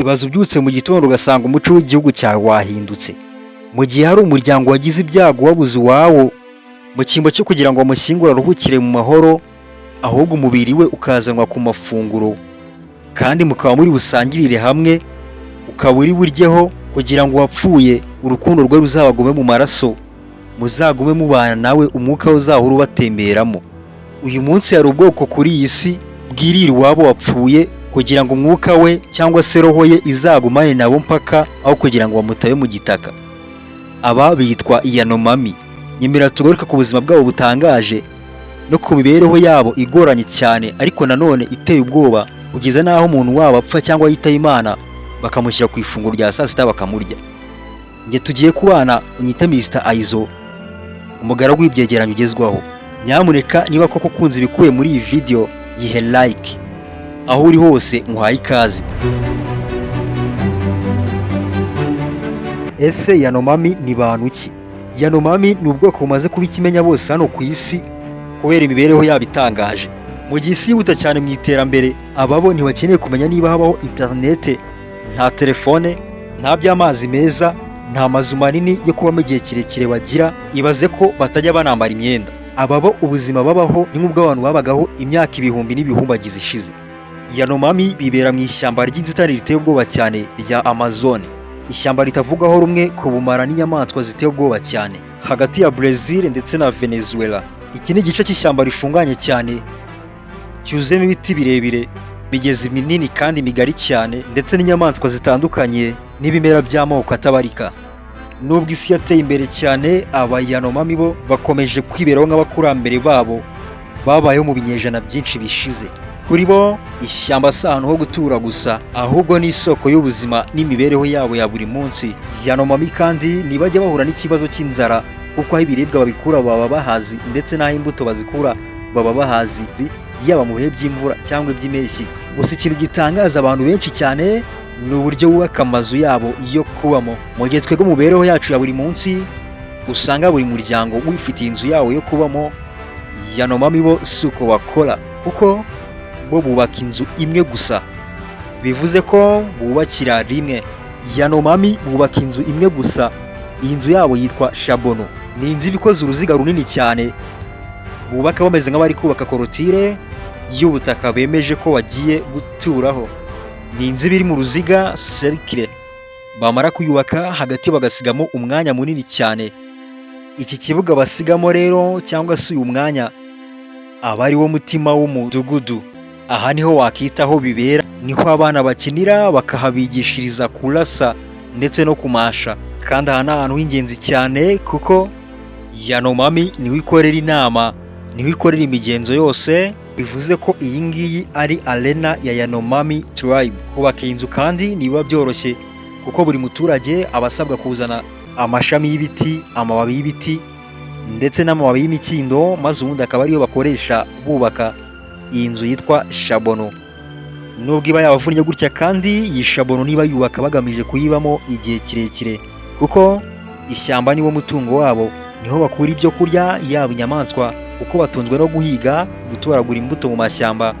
Ibaze ubyutse mu gitondo ugasanga umuco w'igihugu cyawe wahindutse. Mu gihe hari umuryango wagize ibyago wabuze uwawo, mu cyimbo cyo kugira ngo bamushyingure aruhukire mu mahoro, ahubwo umubiri we ukazanwa ku mafunguro, kandi mukaba muri busangirire hamwe, ukaba uri buryeho kugira ngo uwapfuye urukundo rwe ruzabagume mu maraso, muzagume mubana nawe, umwuka we uzahora ubatemberamo. Uyu munsi hari ubwoko kuri iyi si bwirira iwabo wapfuye kugira ngo umwuka we cyangwa se roho ye izagumane nabo mpaka, aho kugira ngo bamutabe mu gitaka. Aba bitwa Yanomami. Nyemera tugaruke ku buzima bwabo butangaje no ku mibereho yabo igoranye cyane, ariko nanone iteye ubwoba, kugeza n'aho umuntu wabo apfa cyangwa yitaba Imana bakamushyira ku ifunguro rya saa sita bakamurya. Njye tugiye kubana, unyite Mr Aizo, umugaragu w'ibyegeranyo ugezwaho. Nyamuneka niba koko ukunze ibikubiye muri iyi video, yihe like. Aho uri hose muhaye ikaze. Ese Yanomami ni bantu ki? Yanomami ni ubwoko bumaze kuba ikimenya bose hano ku isi kubera imibereho yabo itangaje. Mu gihe isi yihuta cyane mu iterambere, ababo ntibakeneye kumenya niba habaho interinete, nta telefone, nta by'amazi meza, nta mazu manini yo kubamo igihe kirekire bagira. Ibaze ko batajya banambara imyenda. Ababo ubuzima babaho ni nk'ubw'abantu babagaho imyaka ibihumbi n'ibihumbagiza ishize. Yanomami bibera mu ishyamba ry'inzitane riteye ubwoba cyane rya Amazone, ishyamba ritavugwaho rumwe ku bumara n'inyamaswa ziteye ubwoba cyane, hagati ya Brazil ndetse na Venezuela. Iki ni igice cy'ishyamba rifunganye cyane, cyuzuyemo ibiti birebire, imigezi minini kandi migari cyane, ndetse n'inyamaswa zitandukanye n'ibimera by'amoko atabarika. Nubwo isi yateye imbere cyane, aba Yanomami bo bakomeje kwiberaho nk'abakurambere babo babayeho mu binyejana byinshi bishize. Kuri bo ishyamba si ahantu ho gutura gusa, ahubwo ni isoko y'ubuzima n'imibereho yabo ya buri munsi. Yanomami kandi ntibajya bahura n'ikibazo cy'inzara, kuko aho ibiribwa babikura baba bahazi, ndetse n'aho imbuto bazikura baba bahazi, yaba mu bihe by'imvura cyangwa iby'impeshyi. Gusa ikintu gitangaza abantu benshi cyane ni uburyo bubaka amazu yabo yo kubamo. Mu gihe twebwe mu mibereho yacu ya buri munsi usanga buri muryango wifitiye inzu yawo yo kubamo, Yanomami bo si uko bakora, kuko bo bubaka inzu imwe gusa, bivuze ko bubakira rimwe. Yanomami bubaka inzu imwe gusa. Iyi nzu yabo yitwa shabono. Ni inzu iba ikoze uruziga runini cyane, bubaka bameze nk'abari kubaka korotire y'ubutaka bemeje ko bagiye guturaho. Ni inzu iba iri mu ruziga, cercle. Bamara kuyubaka, hagati bagasigamo umwanya munini cyane. Iki kibuga basigamo rero, cyangwa se uyu mwanya, aba ari wo mutima w'umudugudu. Aha niho wakita aho bibera, niho abana bakinira, bakahabigishiriza kurasa ndetse no kumasha. Kandi aha ni ahantu h'ingenzi cyane, kuko Yanomami niho ikorera inama, niho ikorera imigenzo yose. Bivuze ko iyi ngiyi ari arena ya Yanomami tribe. Kubaka iyi nzu kandi ntibiba byoroshye, kuko buri muturage aba asabwa kuzana amashami y'ibiti, amababi y'ibiti ndetse n'amababi y'imikindo, maze ubundi akaba ariyo bakoresha bubaka iyi nzu yitwa shabono. Nubwo iba yabavunnye gutya kandi, iyi shabono niba yubaka bagamije kuyibamo igihe kirekire, kuko ishyamba niwo mutungo wabo, niho bakura ibyo kurya, yaba inyamaswa, kuko batunzwe no guhiga, gutoragura imbuto mu mashyamba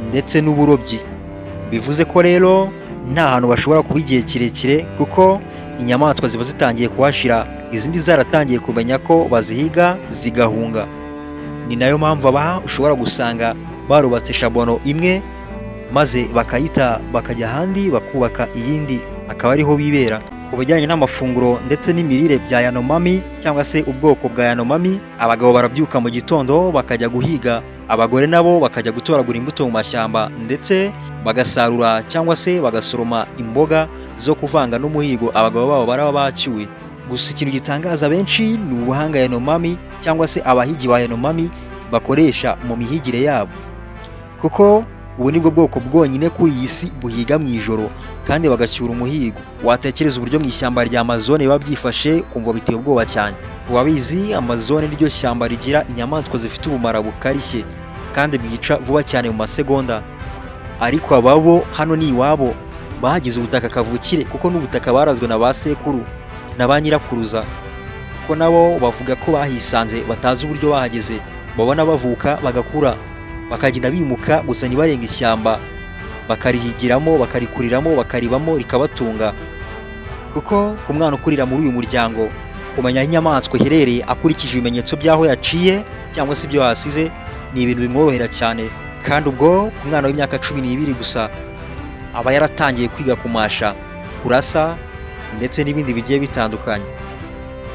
ndetse n'uburobyi. Bivuze ko rero nta hantu bashobora kuba igihe kirekire, kuko inyamaswa ziba zitangiye kuhashira, izindi zaratangiye kumenya ko bazihiga zigahunga. Ni nayo mpamvu aba ushobora gusanga barubatse shabono imwe, maze bakayita, bakajya ahandi bakubaka iyindi, akaba ariho bibera. Ku bijyanye n'amafunguro ndetse n'imirire bya Yanomami, cyangwa se ubwoko bwa Yanomami, abagabo barabyuka mu gitondo bakajya guhiga, abagore nabo bakajya gutoragura imbuto mu mashyamba, ndetse bagasarura cyangwa se bagasoroma imboga zo kuvanga n'umuhigo abagabo babo baraba bacyuye. Gusa ikintu gitangaza benshi ni ubuhanga Yanomami, cyangwa se abahigi ba Yanomami, bakoresha mu mihigire yabo, kuko ubu nibwo bwoko bwonyine kuri iyi si buhiga mu ijoro kandi bagacyura umuhigo. Watekereza uburyo mu ishyamba rya Amazone biba byifashe, kumva biteye ubwoba cyane. Wabizi, Amazone niryo shyamba rigira inyamaswa zifite ubumara bukarishye kandi bwica vuba cyane mu masegonda. Ariko ababo hano ni iwabo, bahagize ubutaka kavukire, kuko n'ubutaka barazwe na ba sekuru na ba nyirakuruza, ko nabo bavuga ko bahisanze batazi uburyo bahageze, babona bavuka bagakura. Bakagenda bimuka gusa ntibarenga ishyamba, bakarihigiramo, bakarikuriramo, bakaribamo, rikabatunga. Kuko ku mwana ukurira muri uyu muryango, kumenya aho inyamaswa iherereye akurikije ibimenyetso by'aho yaciye cyangwa se ibyo yasize ni ibintu bimworohera cyane. Kandi ubwo ku mwana w'imyaka 12 gusa aba yaratangiye kwiga kumasha, kurasa ndetse n'ibindi bigiye bitandukanye.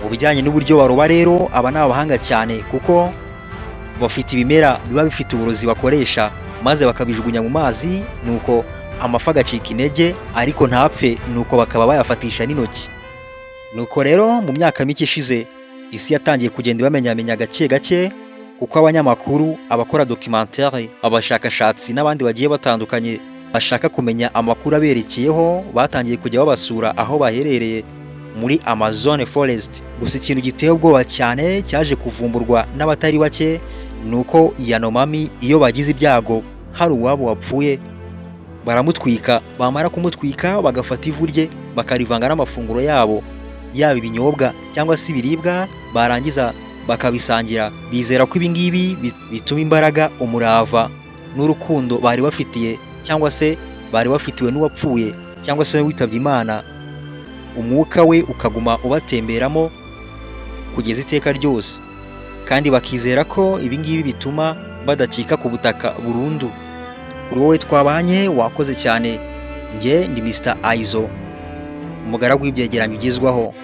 Mu bijyanye n'uburyo baroba rero, aba ni abahanga cyane kuko bafite ibimera biba bifite uburozi bakoresha, maze bakabijugunya mu mazi, nuko amafi agacika intege ariko ntapfe, nuko bakaba bayafatisha n'intoki. Nuko rero mu myaka mike ishize isi yatangiye kugenda ibamenyamenya gake gake, kuko abanyamakuru, abakora documentaire, abashakashatsi n'abandi bagiye batandukanye bashaka kumenya amakuru aberekeyeho batangiye kujya babasura aho baherereye muri Amazon Forest. Gusa ikintu giteye ubwoba cyane cyaje kuvumburwa n'abatari bake ni uko Yanomami iyo bagize ibyago hari uwabo wapfuye, baramutwika, bamara kumutwika bagafata ivu rye bakarivanga n'amafunguro yabo, yaba ibinyobwa cyangwa se ibiribwa, barangiza bakabisangira. Bizera ko ibi ngibi bituma imbaraga, umurava n'urukundo bari bafitiye cyangwa se bari bafitiwe n'uwapfuye cyangwa se witabye Imana, umwuka we ukaguma ubatemberamo kugeza iteka ryose. Kandi bakizera ko ibi ngibi bituma badacika ku butaka burundu. Kuri wowe twabanye, wakoze cyane. Njye ndi Mr Aizo, umugaragu w'ibyegeranyo ugezwaho.